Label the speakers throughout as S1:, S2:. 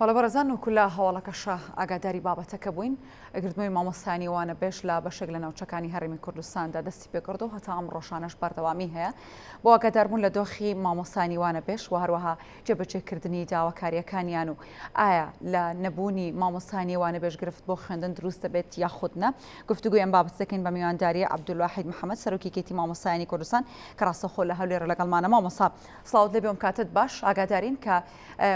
S1: بەڵێ بەڕێزان وەکو لە هەواڵەکەشا ئاگاداری بابەتەکە بووین، گرتنەوەی مامۆستایانی وانەبێژ لە بەشێک لە ناوچەکانی هەرێمی کوردستاندا دەستی پێکردو هەتا ئەم ڕۆژانەش بەردەوامی هەیە بۆ ئاگاداربوون لە دۆخی مامۆستایانی وانەبێژ و هەروەها جێبەجێکردنی داواکارییەکانیان و ئایا لە نەبوونی مامۆستایانی وانەبێژ گرفت بۆ خوێندن دروست دەبێت یاخود نا گفتوگۆی ئەم بابەتە دەکەین بە میوانداری عەبدولواحید محەمەد سەرۆکی یەکێتی مامۆستایانی کوردستان کە ڕاستەوخۆ لە هەولێر لەگەڵمانە مامۆستا سڵاوت لێبێ ئەم کاتەت باش ئاگادارین کە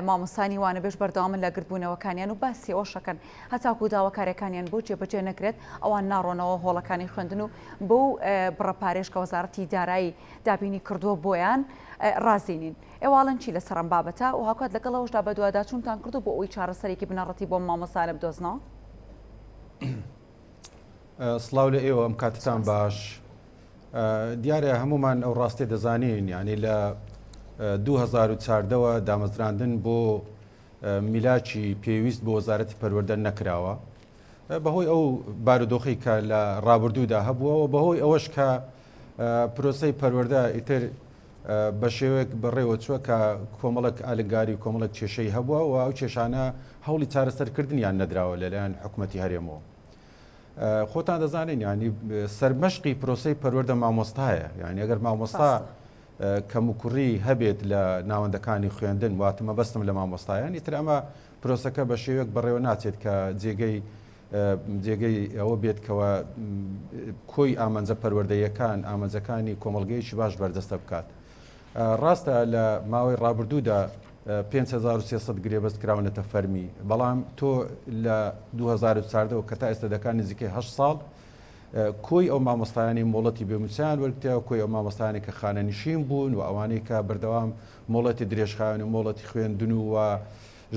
S1: مامۆستایانی وانەبێژ بەردەوامن لە گردبوونەوەکانیان و باسی ئەوەشەکەن هەتاکو داواکاریەکانیان بۆ جێبەجێ نەکرێت ئەوان ناڕۆنەوە هۆڵەکانی خوێندن و بەو بڕە پارێش کە وەزارەتی دارایی دابینی کردووە بۆیان ڕازی نین. ئێوە ئەڵێن چی لەسەر ئەم بابەتە و هاوکات لەگەڵ ئەوەشدا بەدواداچوونتان کردووە بۆ ئەوەی چارەسەرێکی بنەڕەتی بۆ مامۆستایانە بدۆزنەوە؟
S2: سڵاو لە ئێوە ئەم کاتتان باش. دیارە هەمومان ئەو ڕاستێ دەزانین یعنی لە 2014ەوە دامەزراندن بۆ میلاکی پێویست بۆ وەزارەتی پەروەردە نەکراوە بەهۆی ئەو بارودۆخی کە لە ڕابردوودا هەبووە و بەهۆی ئەوەش کە پرۆسەی پەروەردە ئیتر بە شێوەیەک بەڕێوە چووە کە کۆمەڵک ئالنگاری و کۆمەڵک کێشەی هەبووە و ئەو کێشانە هەوڵی چارەسەرکردنیان نەدراوە لەلایەن حکوومەتی هەرێمەوە. خۆتان دەزانین ینی سەرمەشقی پرۆسەی پەروەردە مامۆستایە یعنی ئەگەر مامۆستا کەموکوڕی هەبێت لە ناوەندەکانی خوێندن واتە مەبەستم لە مامۆستایان ئیتر ئەمە پرۆسەکە بە شێوەیەک بەڕێوە ناچێت کە جێگەی جێگەی ئەوە بێت کەەوە کۆی ئامانجە پەروەردەیەکان ئامانجەکانی کۆمەڵگەیەکی باش بەردەستە بکات. ڕاستە لە ماوەی ڕابردوودا 5300 گرێبەست کراونەتە فەرمی بەڵام تۆ لە 2014 کە تا ئێستا دەکات نزیکەی 8 ساڵ کۆی ئەو مامۆستایانی مۆڵەتی بێموچەیان وەرگتەوە کۆی ئەو مامۆستایانی کە خانەنشین بوون و ئەوانەی کە بەردەوام مۆڵەتی درێژخایەن و مۆڵەتی خوێندن و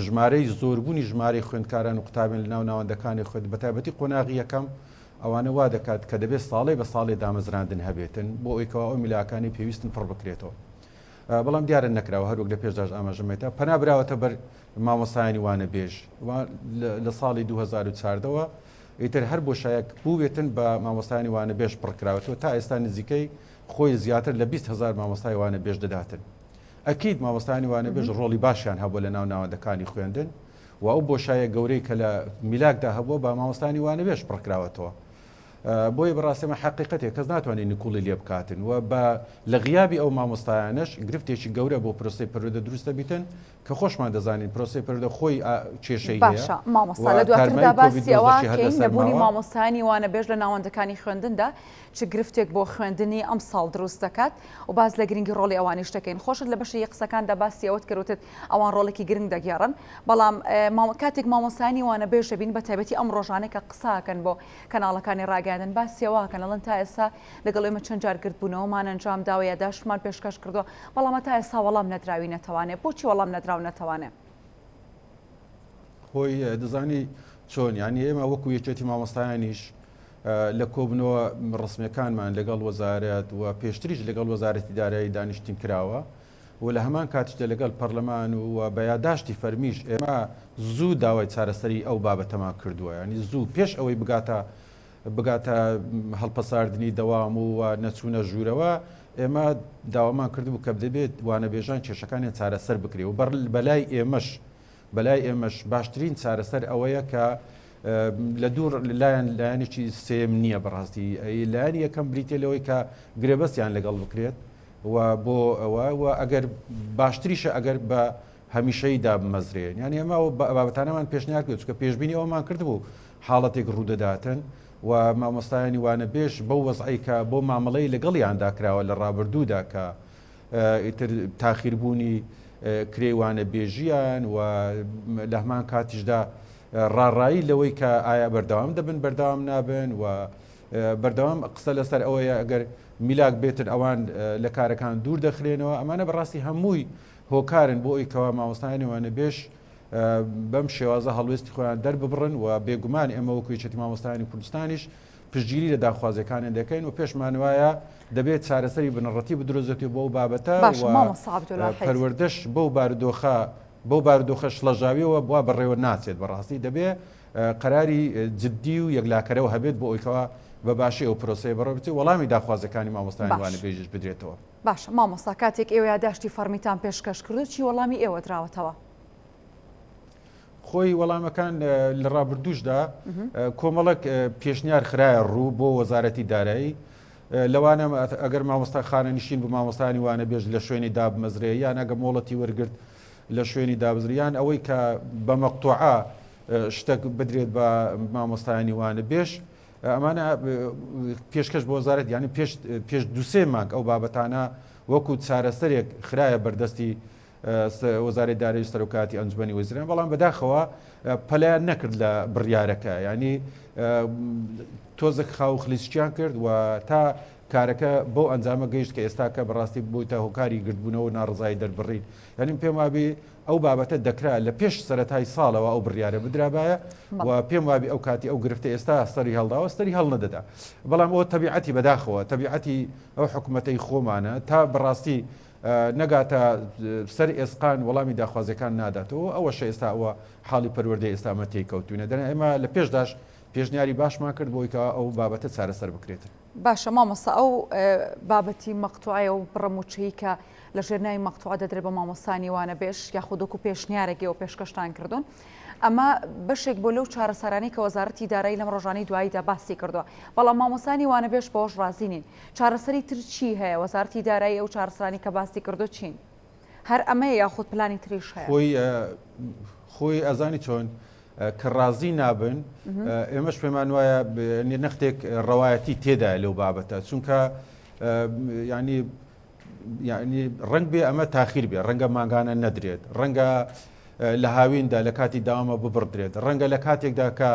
S2: ژمارەی زۆربوونی ژمارەی خوێندکاران و قوتابیان لەناو ناوەندەکانی خوێند بەتایبەتی قۆناغی یەکەم ئەوانە وا دەکات کە دەبێت ساڵێ بە ساڵێ دامەزراندن هەبێتن بۆ ئەوەی کەوا ئەو میلاکانی پێویستن پڕ بکرێتەوە بەڵام دیارە نەکراوە هەروەک لە پێشداش ئاماژەمێتە پەنا براوەتە بەر مامۆستایانی وانەبێژ لە ساڵی 2014ەوە ئیتر هەر بۆشایەک بووبێتن بە مامۆستایانی وانەبێژ پڕکراوەتەوە تا ئێستا نزیکەی خۆی زیاتر لە 20 هزار مامۆستای وانەبێژ دەداتن ئەکید مامۆستایانی وانەبێژ ڕۆڵی باشیان هەبووە لە ناو ناوەندەکانی خوێندن و ئەو بۆشایە گەورەی کە لە میلاکدا هەبووە بە مامۆستایانی وانەبێژ پڕکراوەتەوە. بۆیە بەڕاستی ئەمە حەقیقەتێک کەس ناتوانێت نکوڵی لێ بکاتن و بە لە غیابی ئەو مامۆستایانەش گرفتێکی گەورە بۆ پرۆسەی پەروەردە دروست دەبیتن کە خۆشمان دەزانین پرۆسەی پەروەردە خۆی کێشەی هەیە
S1: باشە مامۆستا
S2: و
S1: لە دواتردا
S2: تارمایی کۆڤید
S1: باسی ئەوە
S2: نۆزدەشی هەر
S1: کەین
S2: لەسەر
S1: نەبوونی
S2: ماوە.
S1: مامۆستایانی وانەبێژ لە ناوەندەکانی خوێندندا چ گرفتێک بۆ خوێندنی ئەمساڵ دروست دەکات و باس لە گرنگی ڕۆڵی ئەوانیش دەکەین خۆشت لە بەشێکی قسەکاندا باسی ئەوەت کرد وتت ئەوان ڕۆڵێکی گرنگ دەگێڕن بەڵام کاتێک مامۆستایانی وانەبێژ دەبین بە تایبەتی ئەم ڕۆژانەی کە قسەکەن بۆ کەناڵەکانی ڕاگەیاندن باسی ئەوە ئەکەن ئەڵێن تا ئێستا لەگەڵ ئێمە چەند جار گردبوونەوەمان ئەنجام داوە یاداشتمان پێشکەش کردووە بەڵام تا ئێستا وەڵام نەدراوینەتەوانێ بۆچی وەڵام نەدراونەتەوانێ؟
S2: خۆی دەزانی چۆن یانی ئێمە وەکو یەکێتی مامۆستایانیش لە کۆبنەوە ڕسمیەکانمان لەگەڵ وەزارەت و پێشتریش لەگەڵ وەزارەتی دارایی دانیشتین کراوە و لە هەمان کاتیشدا لەگەڵ پەرلەمان و بە یاداشتی فەرمیش ئێمە زوو داوای چارەسەری ئەو بابەتەمان کردووە ینی زوو پێش ئەوەی بگاتە بگاتە هەڵپەساردنی دەوام و نەچوونە ژوورەوە ئێمە داوامان کردبوو کە دەبێت وانەبێژان کێشەکانیان چارەسەر بکرێ و بەلای ئێمەش بەلای ئێمەش باشترین چارەسەر ئەوەیە کە لە دوور لایەن لایەنێکی سێم نییە بەڕاستی لایەنی یەکەم بریتە لەوەی کە گرێبەستیان لەگەڵ بکرێت و بۆ ئەوە و ئەگەر باشتریشە ئەگەر بە هەمیشەیی دابمەزرێن یانی ئێمە ئەو بابەتانەمان پێشنیار کرد چونکە پێشبینی ئەوەمان کردبوو حاڵەتێک ڕوودەداتن و مامۆستایانی وانەبێژ بەو وەزعەی کە بۆ مامەڵەی لەگەڵیاندا کراوە لە ڕابردوودا کە ئیتر تاخیربوونی کرێی وانەبێژیان و لە هەمان کاتیشدا ڕاڕایی لەوەی کە ئایا بەردەوام دەبن بەردەوام نابن و بەردەوام قسە لەسەر ئەوەیە ئەگەر میلاک بێتن ئەوان لە کارەکان دوور دەخرێنەوە ئەمانە بەڕاستی هەمووی هۆکارن بۆ ئەوی کەوا مامۆستایانی وانەبێژ بەم شێوازە هەڵوێستی خۆیان دەرببڕن و بێگومان ئێمە وەکو یەکێتی مامۆستایانی کوردستانیش پشتگیری لە داخوازیەکانیان دەکەین و پێشمان وایە دەبێت چارەسەری بنەڕەتی بدرۆزێتەوە بۆ ئەو بابەتە
S1: باشە
S2: و
S1: مامۆستا عەبدولواحید.
S2: پەروەردەش بەو بارودۆخە بەو بارودۆخە شڵەژاویەوە بوا بەڕێوە ناچێت بەڕاستی دەبێ قەراری جدی و یەکلاکەرەوە هەبێت بۆ ئەوەی کەوا بە باشی ئەو پرۆسەیە بەڕێوە بچێت وەڵامی داخوازیەکانی مامۆستایانی
S1: باش.
S2: وانەبێژیش بدرێتەوە.
S1: باشە مامۆستا کاتێک ئێوە یاداشتی فەڕمیتان پێشکەش کردو چی وەڵامی ئێوە دراوەتەوە؟
S2: خۆی وەڵامەکان لە ڕابردووشدا کۆمەڵک پێشنیار خرایە ڕوو بۆ وەزارەتی دارایی لەوانە ئەگەر مامۆستا خانەنشین بوو مامۆستایانی وانەبێژ لە شوێنی دابمەزرێ یان ئەگە مۆڵەتی وەرگرت لە شوێنی دابزرێ یان ئەوەی کە بە مەقتوعە شتێک بدرێت بە مامۆستایانی وانەبێژ ئەمانە پێشکەش بۆ وەزارەت یانی پێش پێش دوسێ مانگ ئەو بابەتانە وەکو چارەسەرێک خرایە بەردەستی وەزارەی دارایی و سەرۆکایەتی ئەنجومەنی وەزیران بەڵام بەداخەوە پەلیان نەکرد لە بڕیارەکە ینی تۆزێک خاو خلیسکیان کرد و تا کارەکە بەو ئەنجامە گەیشت کە ئێستاکە بەڕاستی بوویتە هۆکاری گردبوونەوە و ناڕزایی دەربڕین یعنی پێم وابی ئەو بابەتە دەکرا لە پێش سەتای ساڵەوە ئەو بڕیارە بدرابایە و پێم وابی ئەو کاتی ئەو گرفتە ئێستا سەری هەڵداوە سەری هەڵنەدەدا بەڵام ئەوە تەبیعەتی بەداخەوە تەبیعەتی ئەو حکوومەتەی خۆمانە تا بەڕاستی نەگاتە سەر ئێسقان وەڵامی داخوازیەکان ناداتەوە ئەوەشە ئێستا ئەوە حاڵی پەروەردەی ئێستا ئەمە تێی کەوتوینە دەنا ئێمە لە پێشداش پێشنیاری باشمان کرد بۆی کە ئەو بابەتە چارەسەر بکرێت.
S1: باشە مامۆستا ئەو بابەتی مەقتوعەیە و بڕە موچەی کە لە ژێر ناوی مەقتوعە دەدرێت بە مامۆستانی وانەبێژ یاخود وەکو پێشنیارێک ئێوە پێشکەشتان کردوون ئەمە بەشێک بۆ لەو چارەسەرانەی کە وەزارەتی دارایی لەم ڕۆژانەی دواییدا باسی کردووە بەڵام مامۆستانی وانەبێژ بەوەش ڕازی نین چارەسەری تر چی هەیە؟ وەزارەتی دارایی ئەو چارەسەرانەی کە باسی کردووە چین؟ هەر ئەمەیە یاخود پلانی تریش هەیە؟
S2: خۆی خۆی ئەزانی چۆن کە ڕازی نابن ئێمەش پێمان وایە نەختێک ڕەوایەتی تێدایە لەو بابەتە چونکە ینی یعنی ڕنگ بێ ئەمە تاخیر بێ ڕەنگە مانگانە نەدرێت ڕەنگە لە هاویندا لە کاتی داوامە ببڕدرێت ڕەنگە لە کاتێکدا کە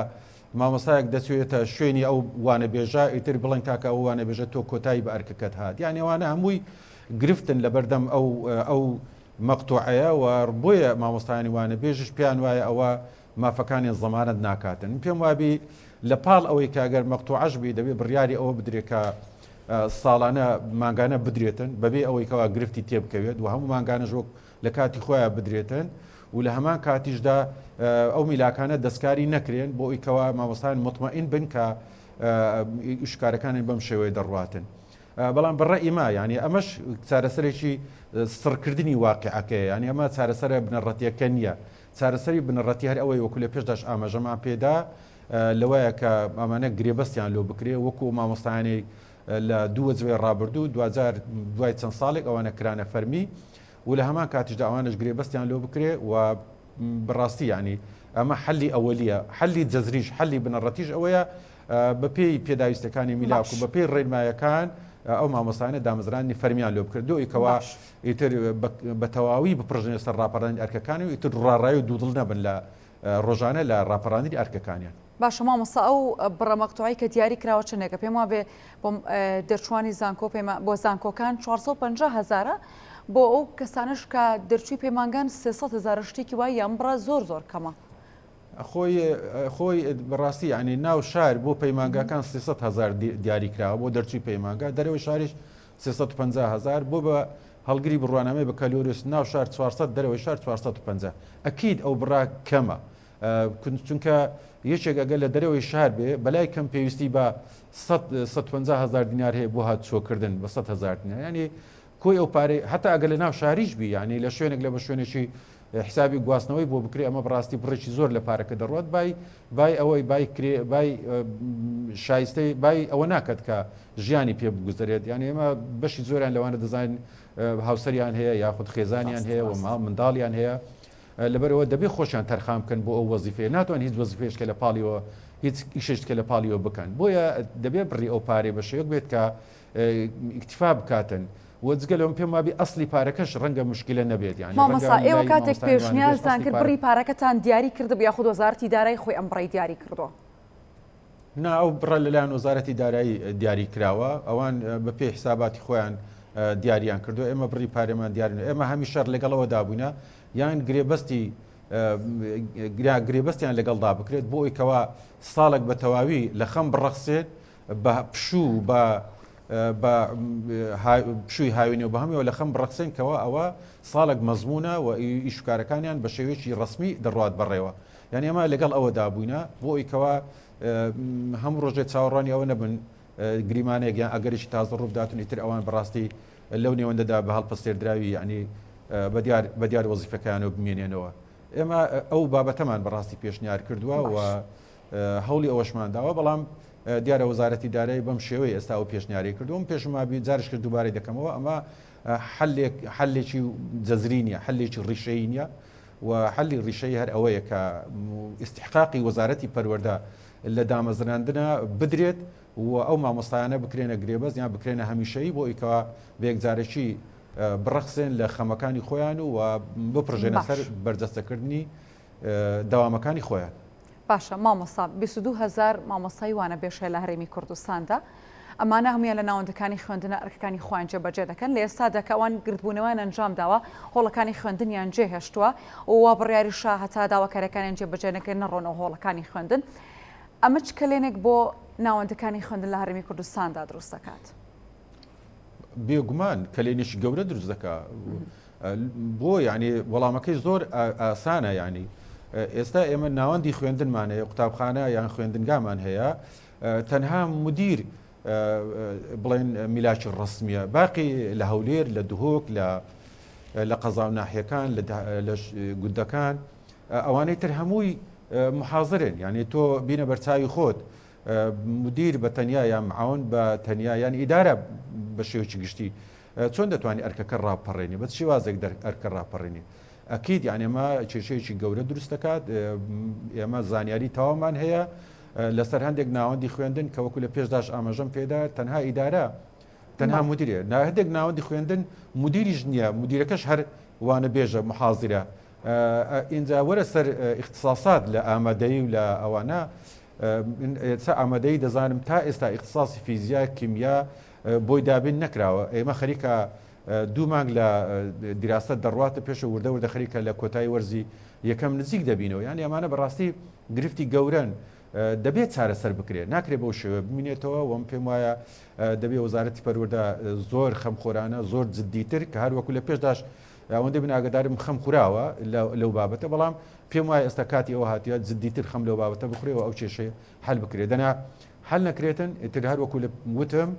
S2: مامۆستایەک دەچێتە شوێنی ئەو وانەبێژە ئیتر بڵێن کاکە ئەو وانەبێژە تۆ کۆتایی بە ئەرکەکەت هات یان ئەوانە هەمووی گرفتن لەبەردەم ئەو ئەو مەقتوعەیە و بۆیە مامۆستایانی وانەبێژش پێیان وایە ئەوە مافەکانیان زەمانەت ناکاتن من پێم وابی لە پاڵ ئەوەی کە ئەگەر مەقتوعەش بی دەبێ بڕیاری ئەوە بدرێت کە ساڵانە مانگانە بدرێتن بەبێ ئەوەی کەوا گرفتی تێبکەوێت و هەموو مانگانەش وەک لە کاتی خۆیان بدرێتن و لە هەمان کاتیشدا ئەو میلاکانە دەستکاری نەکرێن بۆ ئەوی کەوا مامۆستایان مطمئن بن کە ئیشکارەکانیان بەم شێوەیە دەڕواتن. بەڵام بە ڕەئی ما یعنی ئەمەش چارەسەرێکی سڕکردنی واقعەکەیە یعنی ئەمە چارەسەرە بنەڕەتیەکە نییە چارەسەری بنەڕەتی هەر ئەوەی وەکو لە پێشداش ئاماژەمان پێدا لەوەیە کە ئەمانە گرێبەستیان لۆ بکرێ وەکو مامۆستایانی لە دوو وەجبەی ڕابردوو دواجار دوای چەند ساڵێک ئەوانە کرانە فەرمی و لە هەمان کاتیشدا ئەوانەش گرێبەستیان لۆ بکرێ و بەڕاستی یعنی ئەمە حەلی ئەوەلیە حەلی جەزریش حەلی بنەڕەتیش ئەوەیە بەپێی پێداویستەکانی میلاک و بەپێی ڕێنمایەکان ئەو مامۆستایانە دامەزراندنی فەرمیان لۆ بکرێت لۆ ئیکەوە ئیتر بە تەواوی بپڕژنێ سەر ڕاپەڕاندنی ئەرکەکانی و ئیتر ڕاڕای و دوودڵ نەبن لە ڕۆژانە لە ڕاپەڕاندنی ئەرکەکانیان.
S1: باشە مامۆستا ئەو بڕە مەقتوعەی کە دیاری کراوە چەندێکە پێم وابێ بۆ دەرچوانی زانکۆ پێما بۆ زانکۆکان 450 هەزارە بۆ ئەو کەسانش کە دەرچووی پەیمانگان 300 هەزارە شتێکی وای یان بڕە زۆر زۆر کەمە.
S2: خۆی خۆی بەڕاستی یعنی ناو شار بۆ پەیمانگاکان 300 هەزار دیاری کراوە بۆ دەرچووی پەیمانگا دەرەوەی شاریش 350 هەزار بۆ بە هەڵگری بڕوانامەی بەکالۆریۆس ناو شار 400 دەرەوەی شار 450 ئەکید ئەو بڕا کەمە چونکە یەکێک ئەگەر لە دەرەوەی شار بێ بەلای کەم پێویستی بە 150 هزار دینار هەیە بۆ هاتوچۆکردن بە 100 هزار دینار ینی کۆی ئەو پارەی هەتا ئەگەر لە ناو شاریش بی یعنی لە شوێنێک لە بە شوێنێکی حسابی گواستنەوەی بۆ بکرێ ئەمە بڕاستی بڕێکی زۆر لە پارەکە دەڕوات بای بای ئەوەی بای کرێ بای شایستەی بای ئەوە ناکات کە ژیانی پێ بگوزەرێت یعنی ئێمە بەشی زۆریان لەوانە دەزانین هاوسەریان هەیە یاخود خێزانیان هەیە و منداڵیان هەیە لەبەرئەوە دەبێ خۆشیان تەرخان بکەن بۆ ئەو وەزیفەیە، ناتوان هیچ وەزیفەیەش کە لە پاڵیەوە هیچ ئیشێک کە لە پاڵیەوە بکەن، بۆیە دەبێ بڕی ئەو پارەی بە شێوەک بێت کە ئیکتیفا بکاتن و جگە لەوەم پێم وابی ئەسلی پارەکەش ڕەنگە مشکلە نەبێت یانی ڕەنگە
S1: مامۆستا ئێوە
S2: لای
S1: کاتێک
S2: مامۆستایانی وانەبێژ
S1: پێشنیازتان
S2: ئەسلی
S1: کرد
S2: پارە
S1: بڕی پارەکەتان دیاری کردبوو یاخود وەزارەتی دارایی خۆی ئەم بڕەی دیاری کردووە؟
S2: نا ئەو بڕە لەلایەن وەزارەتی دارایی دیاری کراوە ئەوان بە پێی حساباتی خۆیان دیاریان کردو ئێمە بڕی پارێمان دیارن ئێمە هەمیشە لەگەڵەوە دابووینە یان گرێبەستی گرێبەستیان لەگەڵدا بکرێت بۆ ئەوی کەوا ساڵێک بە تەواوی لە خەم بڕەخسێت بە پشوو بە بە پشووی هاوینی و بە هەمیەوە لە خەم بڕەخسێن کەوا ئەوە ساڵێک مەزمونە و ئیشکارەکانیان بە شێوەیەکی ڕسمی دەڕوات بەڕێوە یانی ئێمە لەگەڵ ئەوەدا بووینە بۆ ئەوی کەوا هەموو ڕۆژێ چاوەڕوانی ئەوە نەبن گریمانەیەک یان ئەگەرێکی تازە ڕووبداتون ئیتر ئەوان بەڕاستی لەو نێوەندەدا بە هەڵپەسێردراوی یعنی بەدیار بەدیار وەزیفەکەیانەوە بمێنێنەوە. ئێمە ئەو بابەتەمان بەڕاستی پێشنیار کردووە و هەوڵی ئەوەشمان داوە، بەڵام دیارە وەزارەتی دارایی بەم شێوەی ئێستا ئەو پێشنیارەی کردووە، من پێشم وابی جارش کرد دووبارەی دەکەمەوە، ئەمە حلێک حلێکی جەزری نییە، حلێکی ڕیشەیی نییە و حلی ڕیشەی هەر ئەوەیە کە ئیستحقاقی وەزارەتی پەروەردە لە دامەزراندنە بدرێت و ئەو مامۆستایانە بکرێنە گرێبەست یان بکرێنە هەمیشەیی بۆ ئەوەی بە یەکجارەکی بڕەخسێن لە خەمەکانی خۆیان و بپڕژێنە سەر بەرجەستەکردنی دەوامەکانی خۆیان.
S1: باشە مامۆستا 22 هەزار مامۆستای وانەبێژ هەیە لە هەرێمی کوردستاندا ئەمانە هەموویان لە ناوەندەکانی خوێندنە ئەرکەکانی خۆیان جێبەجێ دەکەن لە ئێستادا کە ئەوان گردبوونەوەیان ئەنجام داوە هۆڵەکانی خوێندنیان جێهێشتووە و وا بڕیاریشە هەتا داواکاریەکانیان جێبەجێ نەکرێن نەڕۆنەوە هۆڵەکانی خوێندن ئەمە چ کەلێنێک بۆ ناوەندەکانی خوێندن لە هەرێمی کوردستاندا دروست دەکات؟
S2: بێگومان کەلێنێکی گەورە دروست دەکا بۆ یعنی وەڵامەکەی زۆر ئاسانە یعنی ئێستا ئێمە ناوەندی خوێندنمان هەیە قوتابخانە یان خوێندنگامان هەیە تەنها مدیر بڵێن میلاکی ڕسمیە باقی لە هەولێر لە دهۆک لە لە قەزا و ناحیەکان لە گوندەکان ئەوانەی تر هەمووی محازرن یعنی تۆ بینە بەرچاوی خۆت مدیر بە تەنیا یان معاون بە تەنیا یان ئیدارە بە شێوەیەکی گشتی چۆن دەتوانانی ئەرکەکە ڕاپەڕێنی بە شێوازێک ئەرکە ڕاپەڕێنی ئەکید یان ئێمە کێشەیەکی گەورە دروست دەکات ئێمە زانیاری تەواومان هەیە لەسەر هەندێک ناوەندی خوێندن کە وەکو لە پێشداش ئاماژەم پێدا تەنها ئیدارە تەنها مدیرێ هەندێک ناوەندی خوێندن مدیریش نییە مدیرەکەش هەر وانە بێژە محازرە ئینجا وەرە سەر ئیختساسات لە ئامادەیی و لە ئەوانە ئێستا ئامادەیی دەزانم تا ئێستا ئیختساسی فیزیا کیمیا بۆی دابین نەکراوە ئێمە خەریکە دوو مانگ لە دیراست دەڕواتە پێشە وردە وردە خەریکە لە کۆتایی وەرزی یەکەم نزیک دەبینەوە یان ئەمانە بەڕاستی گرفتی گەورەن دەبێت چارەسەر بکرێت ناکرێت بەو شێوە بمینێتەوە وەم پێم وایە دەبێ وەزارەتی پەروەردە زۆر خەمخۆرانە زۆر جددیتر کە هەروەکو لە پێشداش ئەوەندەی من ئاگادارم خەم خوراوە لەو بابەتە بەڵام پێم وایە ئێستا کاتی ئەوە هاتیە جدیتر خەم لەو بابەتە بخورێ و ئەو کێشەیە حل بکرێت دەنا حل نەکرێتن ئیتر هەر وەکو وتم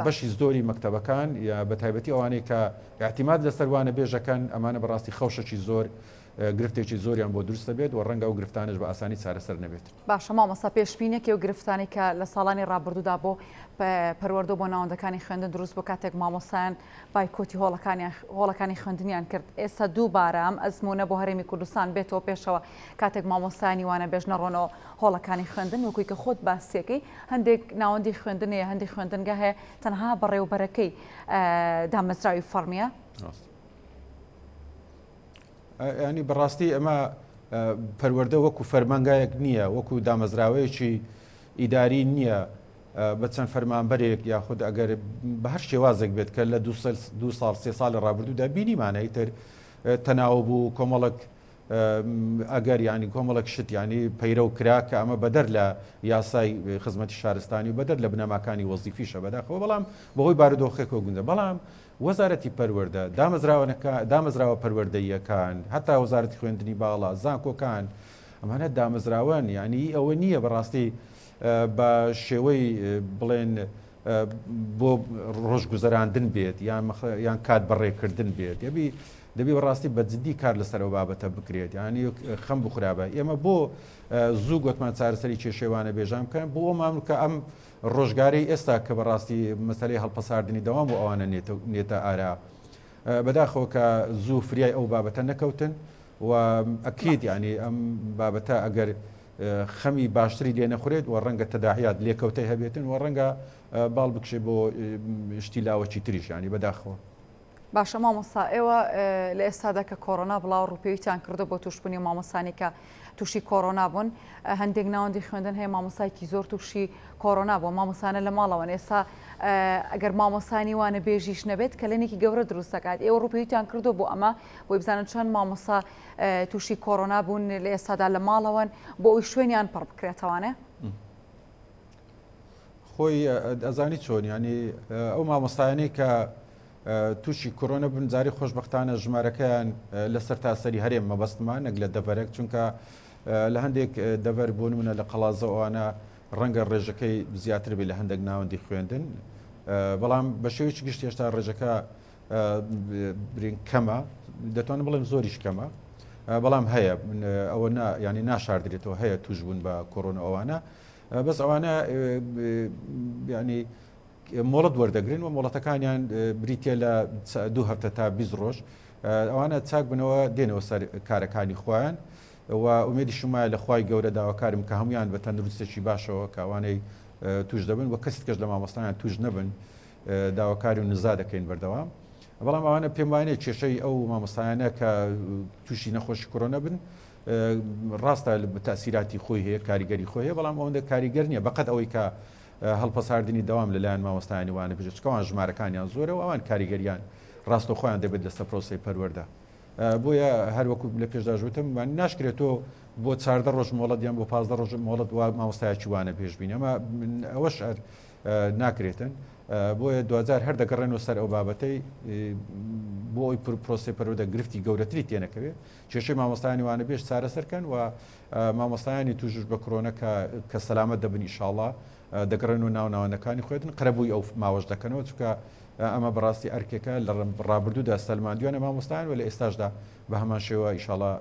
S2: بەشی زۆری مەکتەبەکان یا بە تایبەتی ئەوانەی کە اعتماد لەسەر وانە بێژەکەن ئەمانە بەڕاستی خەوشەکی زۆر گرفتێکی زۆریان بۆ دروست دەبێت و ڕەنگە ئەو گرفتانەش بە ئاسانی چارەسەر نەبێت.
S1: باشە مامۆستا پێشبینیەکی ئەو گرفتانەی کە لە ساڵانی ڕابردوودا بۆ پەروەردە و بۆ ناوەندەکانی خوێندن دروست بوو کاتێک مامۆستایان بایکۆتی هۆڵەکانیان هۆڵەکانی خوێندنیان کرد ئێستا دووبارە ئەم ئەزموونە بۆ هەرێمی کوردستان بێتەوە پێشەوە کاتێک مامۆستایانی وانەبێژ نەڕۆنەوە هۆڵەکانی خوێندن وەکوی کە خۆت باسیەکەی هەندێک ناوەندی خوێندن هەیە هەندێک خوێندنگە هەیە تەنها بەڕێوبەرەکەی دامەزراوی فەڕمیە.
S2: ینی بەڕاستی ئەمە پەروەردە وەکو فەرمانگایەک نییە وەکو دامەزراوەیەکی ئیداری نییە بە چەند فەرمانبەرێک یاخود ئەگەر بە هەر شێوازێک بێت کە لە دو ساڵ سێ ساڵی ڕابردوودا بینیمانە ئیتر تەناوب و کۆمەڵک ئەگەر ینی کۆمەڵک شت ینی پەیرەو کرا کە ئەمە بەدەر لە یاسای خزمەتی شارستانی و بەدەر لە بنەماکانی وەزیفیشە بەداخەوە بەڵام بەهۆی بارودۆخێکەوە گونجا بەڵام وەزارەتی پەروەردە، دامەزراوە پەروەردەییەکان، هەتا وەزارەتی خوێندنی باڵا، زانکۆکان، ئەمانە دامەزراوەن، یانی ئەوە نییە بەڕاستی بە شێوەی بڵێن بۆ ڕۆژگوزەراندن بێت یان کات بەڕێکردن بێت یەبی دەبی بەڕاستی بە جدی کار لەسەر ئەو بابەتە بکرێت یانی خەم بخرابە ئێمە بۆ زوو گوتمان چارەسەری کێشەوانە بێژان بکەن بۆ ئەو کە ئەم ڕۆژگارەی ئێستا کە بەڕاستی مەسەلەی هەڵپەساردنی دەوام و ئەوانە نێتە ئارا بەداخەوە کە زوو فریای ئەو بابەتە نەکەوتن و ئەکید یعنی ئەم بابەتە ئەگەر خەمی باشتری لێ نەخورێت و ڕەنگە تەداعیات لێکەوتەی هەبێتن و ڕەنگە باڵ بکشێ بۆ شتی لاوەکی تریش ینی بەداخەوە.
S1: باشە مامۆستا ئێوە لە ئێستادا کە کۆرۆنا بڵاو ڕووپێویتان کردو بۆ توشببوونی مامۆسانی کە تووشی کۆرۆنا بوون هەندێک ناوەندی خوێندن هەیە مامۆسایکی زۆر تووشی کۆرۆنا بوو مامۆسانە لە ماڵەوەن ئێستا ئەگەر مامۆسانی وانە بێژیش نەبێت کەلێنێکی گەورە دروست دەکات ئێوە ڕووپێویتان کردو بۆ ئەمە بۆی بزانن چەند مامۆسا تووشی کۆرۆنا بوون لە ئێستادا لە ماڵەوەن بۆ ئەوی شوێنیان پڕ بکرێتەوانێ
S2: خۆی ئەزانی چۆن ینی ئەو مامۆستایانەی کە تووشی کۆرۆنە بن جاری خۆشببختانە ژمارەکەیان لە سەرتاسەری هەرێم مەبەستمان نەک لە دەڤەرێک چونکە لە هەندێک دەڤەر بۆ نمونە لە قەڵازەوانە ڕەنگە ڕێژەکەی زیاتر بێت لە هەندێک ناوەندی خوێندن بەڵام بە شێوەیەکی گشت هێشتا ڕێژەکە برین کەمە دەتوانم بڵێم زۆریش کەمە. بەڵام هەیە ئەوە نا ینی ناشاردرێتەوە هەیە توش بوون بە کۆرۆنا ئەوانە بەس ئەوانە ینی مۆڵەت وەردەگرن و مۆڵەتەکانیان بریتە لە دوو هەفتە تا 20 ڕۆژ ئەوانە چاک بنەوە دێنەوە سەر کارەکانی خۆیان و ئومێدیشم وایە لە خوای گەورە داواکارم کە هەموویان بە تەندروستێکی باشەوە کە ئەوانەی توش دەبن و کەسی کەش لە مامۆستایان توش نەبن داواکاری و نزا دەکەین بەردەوام بەڵام ئەوانە پێم وانێ کێشەی ئەو مامۆستایانە کە تووشی نەخۆشی کۆرۆنا بن ڕاستە تاسیراتی خۆی هەیە کاریگەری خۆی هەیە بەڵام ئەوەندە کاریگەر نییە بەقەت ئەوەی کە هەڵپەساردنی دەوام لەلایەن مامۆستایانی وانە بژێت چکەوان ژمارەکانیان زۆرە و ئەوان کاریگەریان ڕاستەوخۆیان دەبێت لەسەر پرۆسەی پەروەردە. بۆیە هەر وەکو لە پێشداش وتم ناشکرێت تۆ بۆ 14 ڕۆژ مۆڵەت یان بۆ 15 ڕۆژ مۆڵەت وا مامۆستایەکی وانە پێشبینی ئەمە ئەوەش هەر ناکرێتن بۆیە دوجار هەر دەگەڕێنەوە سەر ئەو بابەتەی بۆ ئەوی پرۆسی پەروەردە گرفتی گەورەتری تێنەکەوێت کێشەی مامۆستایانی وانە بێژ چارەسەرکەن و مامۆستایانی تووشش بە کرۆنە کە کە سەلامەت دەبن ئیشاڵا دەگەڕێنەوە ناو ناوەندەکانی خوێندن قەرەبووی ئەو ماوەش دەکەنەوە چونکە ئەمە بەڕاستی ئەرکێکە لە ڕابردوودا سەلماندویانە مامۆستایان و لە ئێستاشدا بە هەمان شێوە ئیشاڵا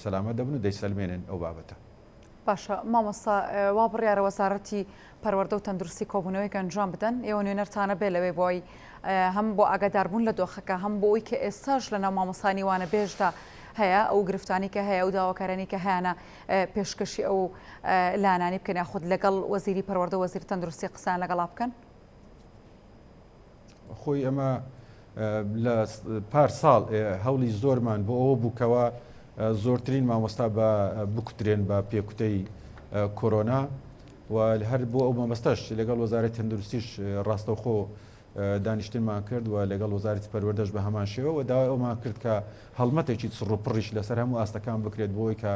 S2: سەلامەت دەبن و دەیسەلمێنن ئەو بابەتە.
S1: باشە مامۆستا وا بڕیارە وەزارەتی پەروەردە و تەندروستی کۆبوونەوەیەک ئەنجام بدەن ئێوە نوێنەرتانە بێ لەوێ بۆی هەم بۆ ئاگاداربوون لە دۆخەکە هەم بۆ ئەوی کە ئێستاش لەناو مامۆستانی وانەبێژدا هەیە ئەو گرفتانی کە هەیە ئەو داواکارانی کە هەیانە پێشکەشی ئەو لایەنانی بکەن یاخود لەگەڵ وەزیری پەروەردە وەزیری تەندروستی قسەیان لەگەڵا بکەن؟
S2: خۆی ئەمە لە پار ساڵ هەوڵی زۆرمان بۆ ئەوە بووکەوە زۆرترین مامۆستا بە بکوترێن بە پێکوتەی کۆرۆنا و هەر بۆ ئەو مەبەستەش لەگەڵ وەزارەت تەندروستیش ڕاستەوخۆ دانیشتنمان کرد و لەگەڵ وەزارەتی پەروەردەش بە هەمان شێوە و داوای ئەومان کرد کە هەڵمەتێکی چڕ و پڕیش لەسەر هەموو ئاستەکان بکرێت بۆ ئەوەی کە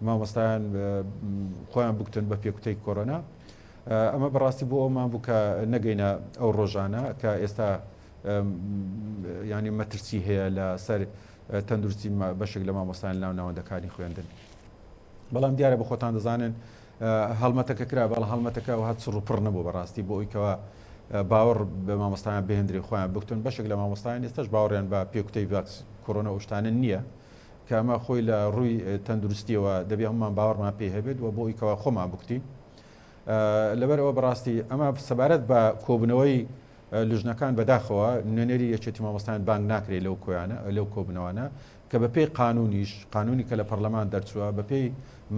S2: مامۆستایان خۆیان بکوتن بە پێکوتەی کۆرۆنا. ئەمە بەڕاستی بۆ ئەومان بوو کە نەگەینە ئەو ڕۆژانە کە ئێستا ینی مەترسی هەیە لەسەر تەندروستی بەشێک لە مامۆستایان ناو ناوەندەکانی خوێندن. بەڵام دیارە بە خۆتان دەزانن هەڵمەتەکە کرا بەڵام هەڵمەتەکە وەها چڕ و پڕ نەبوو بەڕاستی بۆ ئەوی کەوا باوەڕ بە مامۆستایان بهێندرێ خۆیان بکتن بەشێک لە مامۆستایان ئێستاش باوەڕیان بە پێکوتەی ڤاکس کۆرۆنا ئەو شتانە نییە کە ئەمە خۆی لە ڕووی تەندروستیەوە دەبێ هەمومان باوەڕمان پێی هەبێت و بۆ ئەوی کەوا خۆمان بکوتین لەبەر ئەوە بەڕاستی ئەمە سەبارەت بە کۆبوونەوەی لوژنەکان بەداخەوە نوێنەری یەکێتی مامۆستایان بانگ ناکرێت لەو کۆیانە لەو کۆبوونەوانە کە بەپێی قانونیش قانونی کە لە پەرلەمان دەرچووە بەپێی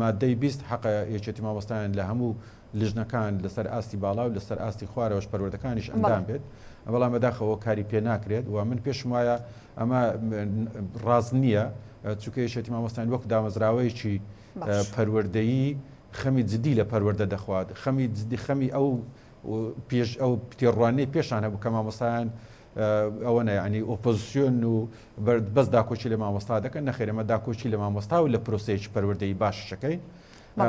S2: مادەی 20 حەقە یەکێتی مامۆستایان لە هەموو لژنەکان لەسەر ئاستی باڵا و لەسەر ئاستی خوارەوەش پەروەردەکانیش ئەندام بێت بەڵام بەداخەوە کاری پێ ناکرێت و من پێشم وایە ئەمە ڕاست نییە چونکە یەکێتی مامۆستایان وەک دامەزراوەیەکی پەروەردەیی خەمی جدی لە پەروەردە دەخوات خەمی جدی خەمی ئەو پێش ئەو تێڕوانەی پێشان هەبوو کە مامۆستایان ئەوە نە یعنی ئۆپۆزیسیۆن و بەس داکۆکی لە مامۆستا دەکەن نەخێر ئەمە داکۆکی لە مامۆستا و لە پرۆسەیەکی پەروەردەیی باشەکەین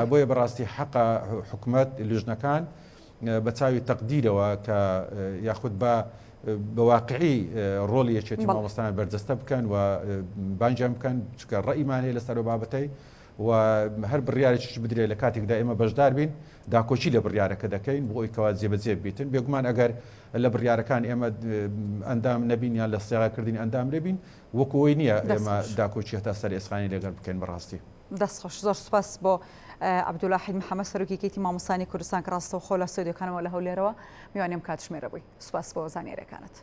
S2: بۆیە بەڕاستی حەقە حکومەت لیژنەکان بە چاوی تەقدیرەوە کە یاخود بە بە واقعی ڕۆڵی یەکێتی مامۆستایان بەرجەستە بکەن و بانگیان بکەن چونکە ڕەئیمان هەیە لەسەر ئەو بابەتەی و هەر بڕیارێکیش بدرێت لە کاتێکدا ئێمە بەشدار بین داکۆکی لە بڕیارەکە دەکەین بۆ ئەوی کەوا جێبەجێ بیتن بێگومان ئەگەر لە بڕیارەکان ئێمە ئەندام نەبین یان لە سیاکردنی ئەندام نەبین وەکو ئەوی نییە ئێمە داکۆکی هەتا سەر ئێسقانی لەگەڵ بکەین بەڕاستی.
S1: دەست خۆش زۆر سوپاس بۆ عەبدولواحید محەمەد سەرۆکی یەکێتی مامۆستایانی کوردستان کە ڕاستەوخۆ لە ستۆدیۆکانەوە لە هەولێرەوە میوانی ئەم کاتژمێرە بووی سوپاس بۆ زانیاریەکانت.